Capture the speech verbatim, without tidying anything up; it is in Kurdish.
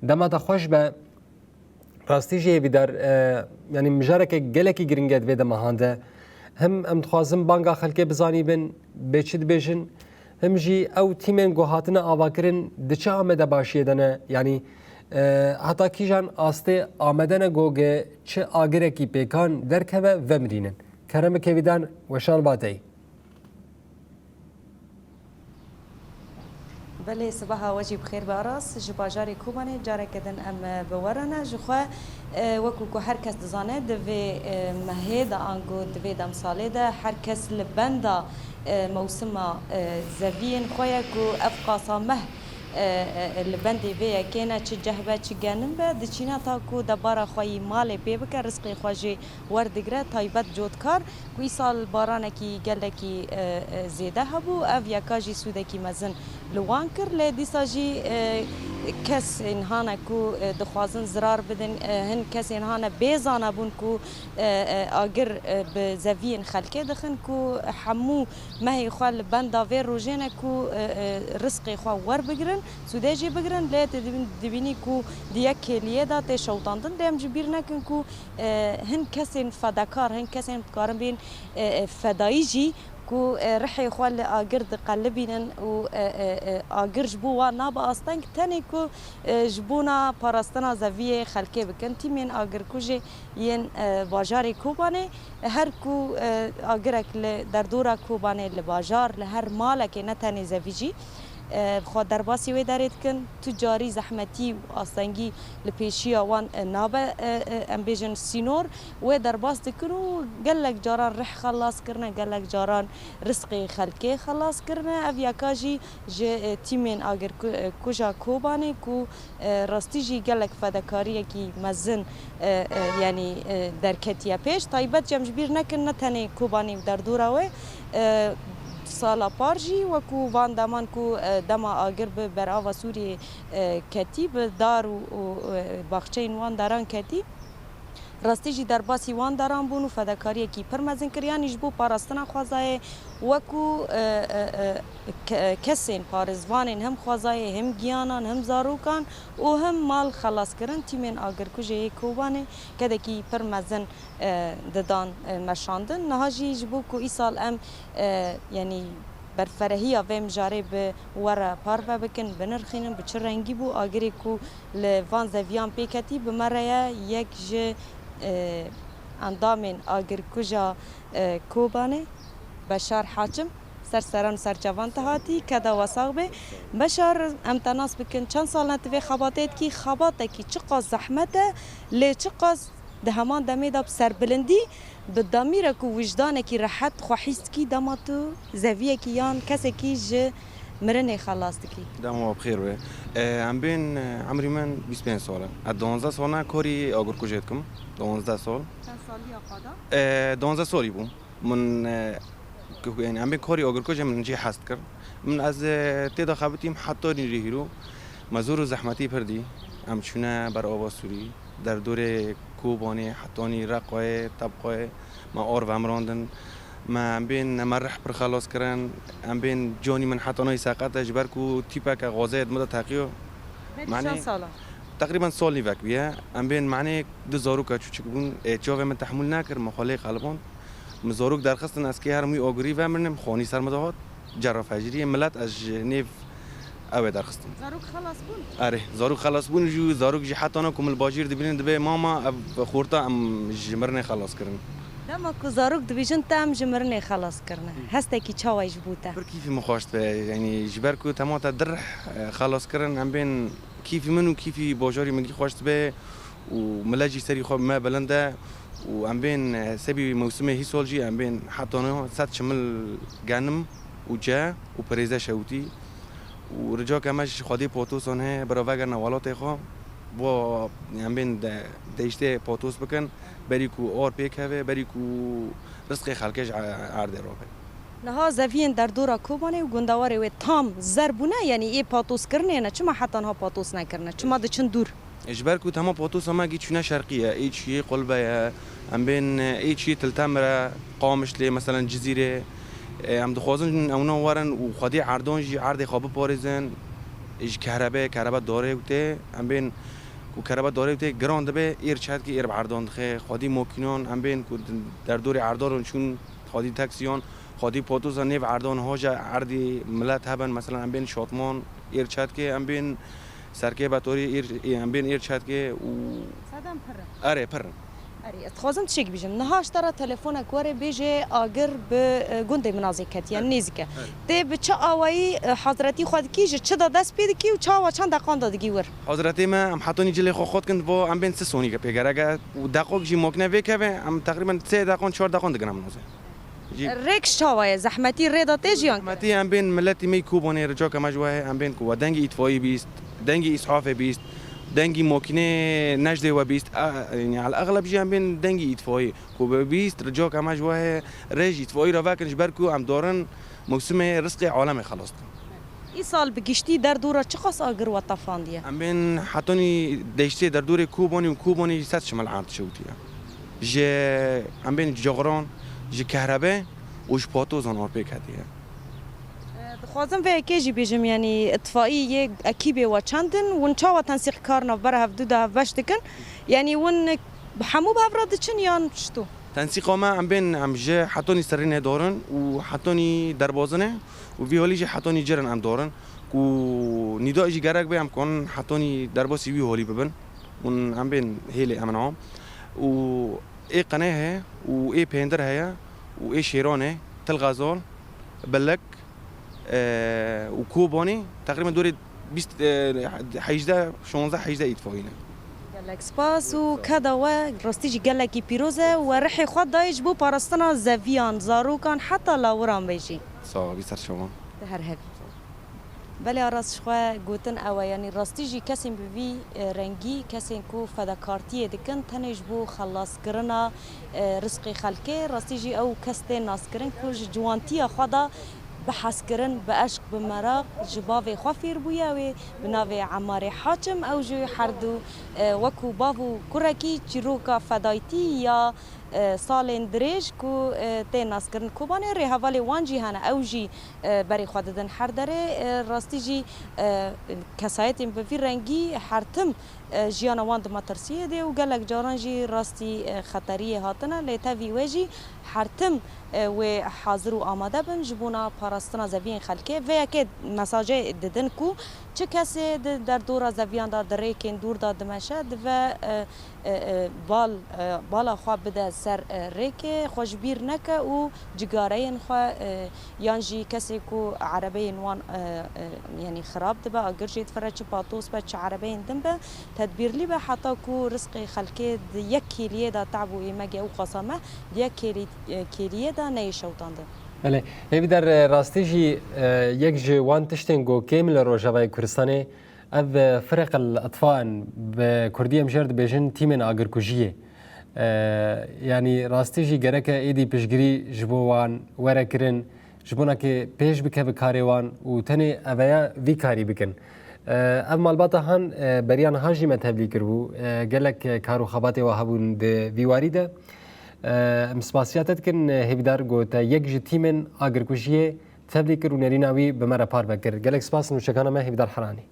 Dema te xweş be. Rastî jî yê bîdar, e, yanî mijareke gelekî giring e di vê dema han de. Him em dixwazin banga xelkê bizanîbin, bê çi dibêjin, him jî ew tîmên ku hatine avakirin di çi amedebaşiyê de ne, yanî, e, heta kîjan astê amade ne ku gi çi agirekî pêkan derkeve vemirînin. Kerem bike vîdar, weşan batey. Belê, sibeha we jî bi xêr be Aras. Ji bajarê Kobanê careke din em, e, bi we re ne. Ji xwe, e, wekû ku her kes dizane, di vê, e, mehê de ango di vê demsalê de her kes li benda, e, mewsima, e, zeviyên xwe ye ku ev qasa meh, e, e, li bendê vê yekê ne, çi ceh be, çi genim be, diçîne ta ku debara xwe yî malê pê bike, rizqê xwe jê werdigire, taybet cotkar. Ku îsal baranekî gelekî, e, e, zêde hebû, ev yeka jî sûdekî mezin li wan kir, lê dîsa jî, e, kesên hane ku, e, dixwazin zirar bidin, e, hin kesên hane bê zane bûn ku, e, e, agir, e, bi zeviyên xelkê dixin ku hemû mehê xwe li benda vê rojê ne ku, e, e, rizqê xwe werbigirin, sûdê jî bigirin, lê tu dibîn-, dibînî ku di yek kêliyê de tê şewitandin, lê em ji bîr nekin ku e, hin kesên fedakar, hin kesên dikarin bên, e, e, fedayî jî ku, e, rihê xwe li agir diqelibînin û, e, e, e, agir ji bo wan nabe asteng, tenê ku, e, ji bona parastina zeviyê xelkê bikin. Tîmên agirkujê yên, e, bajarê Kobanê, her ku, e, agirek li derdora Kobanê, li bajar, li her malekê, ne tenê zevî jî, e, xwe derbasî wê derê dikin. Tu carî zehmetî û astengî li pêşiya wan, e, nabe, e, e, em bêjin sînor, wê derbas dikin û gelek caran rih xelas kirine, gelek caran rizqê xelkê xelas kirine. Ev yeka jî ji, e, tîmên agirku-, e, kuja Kobanê ku, e, rastî jî gelek fedekariyekî mezin, e, e, yanî, e, derketiye pêş. Taybet jî em ji bîr nekin, ne tenê Kobanê û derdora wê, e, sala par jî wekû van deman ku, e, dema agir bi berava Sûriyê, e, ketî, bi dar û, û, e, baxçeyên wan daran ketî. Rastî jî derbasî wan daran bûn û fedekariyekî pir mezin kir. Yanî ji bo parastina xwezayê wekû, e, e, e, ke-, kesên parêzvanên hem xwezayê, hem giyanan, hem zarokan û hem mal xelas kirin, tîmên agirkujê yê Kobanê kedekî pir mezin, e, didan, e, meşandin. Niha jî ji bo ku îsal em, e, yanî berferehiya vê mijarê bi we re parve bikin, binirxînin, bi çi rengî bû agirê ku li van zeviyan pê ketî, bi me re ye yek ji, e, endamên agirkuja, e, Kobanê, Beşar Haçim, ser seran û ser çavan te hatî, keda we sax be. Beşar, em te nas bikin, çend sal ne tu vê xebatê dikî, xebatekî çiqas zehmet e, lê çiqas di heman demê de bi serbilindî, bi damîrek û wijdanekî rehet xwe hîs dikî, dema tu zeviyekî yan kesekî ji mirinê xelas dikî. Dema we bi xêr be. E, em bên, e, emrî min bîst pênc sal e. Ez duwazdeh sal ne karî agirkujê dikim. Duwazdeh sal. Çend saliya xwe da? E, duwazdeh salî bûm. Min, e, ku-, yanî em bên karî agirkujê min cî hez dikir. Min ez, e, tê de xebitîm heta nîrê hîro. Me zor û zehmetî pir dî. Em çûne ber ava Sûrî. Derdorê Kobanê, hetanî Reqayê, Tebqayê me ar vemirandin. Me, em bên me rih pir xelas kirin. Em bên canî min heta nayê seqet e, ji ber ku tîpeke xwezayê di min de teqiyo. Berî çend sala? Teqrîben sal nîvek bûye. Em bên, manê, du zaroka çûçik bûn. Ê, çavê min tehmûl nekir, me xwe lê qeliband. Min zarok derxistin, ez kê herim wî agirî vemirinim, xanî ser min de hat. Cerra feciriyê milet ez ji nêv ew ê derxistim. Zarok xelas bûn? Erê, zarok xelas bûn jî, zarok jî heta na ku min li bajêr dibînin, dibê mama, ev xorta em ji mirinê xelas kirin. Dema ku zarok dibêjin te em ji mirinê xelas kirine, hestekî çawa ye ji bo te? Pir kîfî min xweş dibe, yanî ji ber ku tema te dir, e, xelas kirin, em bên kîfî min û kîfî bajarî min jî xweş dibe û milet jî serî xwe bi me bilind e û em bên, e, sebî mewsimê hîsal jî em bên heta niha sed çimil genim û ce û pirêze şewitî û ricake me ji Xwedê patosan heye, bira vegerine welatê xwe, bo em bên de, deştê patos bikin, berî ku ar pêkeve, berî ku rizqê xelkê ji erdê rabe. Niha zeviyên derdora Kobanê û gundewarê wê tam zer bûne, yanî ê patoskirinê ne, çima heta niha patos nekirine? Çima diçin dûr? Ji ber ku tema patosa me gî çûne şerqî ye, ê çiyê Qulbe ye, em bên, ê çiyê Til Temir e, Qamişlê, meselen Cizîrê. Em dixwazin ewna werin û xwedî erdan jî erdê xwe biparêzin. Ji kehrebe, kehreba darê û tê, em bên ku kehreba darê û tê giran dibe, êr çetkê êr bi erdan dixe. Xwedî makînan em bên ku derdorê erdaran çûn, xwedî taksiyan, xwedî potoza nêv erdan haja erdî milet hebin, mesela em bên şatman êr çetkê, em bên serkê betorî êr, em bên êr çetkê û Sedem pir in. Erê, pir in. Erê, ez dixwazim tiştek bêjim. Niha ji te re telefonek were bêje agir bi, e, gundê Minazê ketiye, Evet. nêzîk e. Evet. Tê bi çi awayî, e, hazretî xwe dikî, ji çi de dest pê dikî û çawa çend deqan de digî wir? Hazretê me, em hetanî cilê xwe xwe dikin, bo em bên sisonî ke pê gerek e. Û deqok jî makine vê keve, em teqrîben sê deqan, çar deqan digin em Minazê. Jî Rêk ji çawa ye? Zehmetî rê de tê jiyan kirin? Zehmetî em bên miletî me yî Kobanê, rica ke me ji we heye, em bên ku we dengê îtfaiyê bîst, dengê îshafê bîst, dengê makînê nejdê we bîst, a, yanî el exleb jî em bên dengê îtfaiyê ku bi bîst, rica ke me ji we heye, rê ji îtfaiyê re vekin, ji ber ku em darin mewsimê rizqê alemê xelas dikin. Îsal bi giştî derdora çiqas agir we tefandiye? Em bên hetanî deştê derdorê Kobanê û Kobanê jî sed şimil erd şewtiye. Ji, em bên ji coxran, ji kehrebe û ji patozan apê ketiye. E, dixwazim vê yekê jî bêjim, yanî itfaî yê ekîbê we çend in? Hûn çawa tensîq kar navbera hevdu de hevbeş dikin? Yanî hûn hemû bi hev re diçin yan çito? Tensîqa me em bên, em ji hetanî serînê darin û hetanî derbazin e û vî holî jî hetanî cirin em darin ku nîda jî gerek be em kanin hetanî derbasî wî holî bibin. Hûn em bên hêlê em na. Û ê qenê heye û ê pêndir heye û ê şêran e, Til Xezal, Bilek, e, û Kobanê teqrîben dorê bîst, e, hejdeh, şonzeh hejdeh îtfaî ne. Gelek spas û keda we rastî jî gelekî pîroz e. We rihê xwe dayê ji bo parastina zeviyan, zarokan heta lawiran be jî. Sax bî, ser şevan. Te her hebî. Belê Aras, ji xwe gotin ew e, yanî rastî jî kesên bi vî, e, rengî, kesên ku fedakartiyê dikin, tenê ji bo xelaskirina, e, rizqê xelkê, rastî jî ew kes tên naskirin ku ji ciwantiya xwe de bi hezkirin, bi eşq, bi meraq ji bavê xwe fêr bûye. Wê bi navê Emarê Haçim, ew jî her du, e, wekû bav û kurekî çîroka fedaytî ya, e, salên dirêj ku, e, tên naskirin Kobanê, rêhevalê wan jî hene, ew jî e, berê xwe didin her derê. E, rastî jî, e, kesayetên bi vî rengî her tim, e, jiyana wan di metirsiyê de û gelek caran jî rastî, e, xeteriyê hatine, lê tevî wê jî her tim, e, wê hazir û amade bin ji bona parastina zeviyên xelkê. Vê yekê mesajê didin ku çi kesê di derdora zeviyan de, di rêkên dûr de dimeşe, dive, e, e, e, bal, e, bala xwe bide ser, e, rêkê, xwe ji bîr neke û cigareyên xwe, e, yan jî kesê ku erebeyên wan, e, e, yanî xirab dibe, agir jê difire, çi patos be, çi erebeyên din be, tedbîrlî be, heta ku rizqê xelkê di yek kêliyê de, tab û êmegê ew qasa me, di yek kêlî-, e, kêliyê de neyê şewtandin. Belê. Hêvîdar, e, rastî jî, e, yek ji wan tiştên ku kêm li Rojavayê Kurdistanê Ev, e, firaq el-itfa in, bi kurdî em jê re dibêjin tîmên agirkujiyê. E, yanî rastî jî gereke êdî piştgirî ji bo wan were kirin, ji bona ke pêş bikeve karê wan û tenê eveya vî karî bikin. E, ev malbata han, e, beriya niha jî me tevlî kiribû. E, gelek, e, kar û xebatê we hebûn di vî warî de. E, em spasiya te dikin, e, Hêvîdar, ku te yek ji tîmên agirkujiyê tevlî kir û nêrîna wî bi me re parve kir. Gelek spas nûçekana me Hêvîdar Heranî.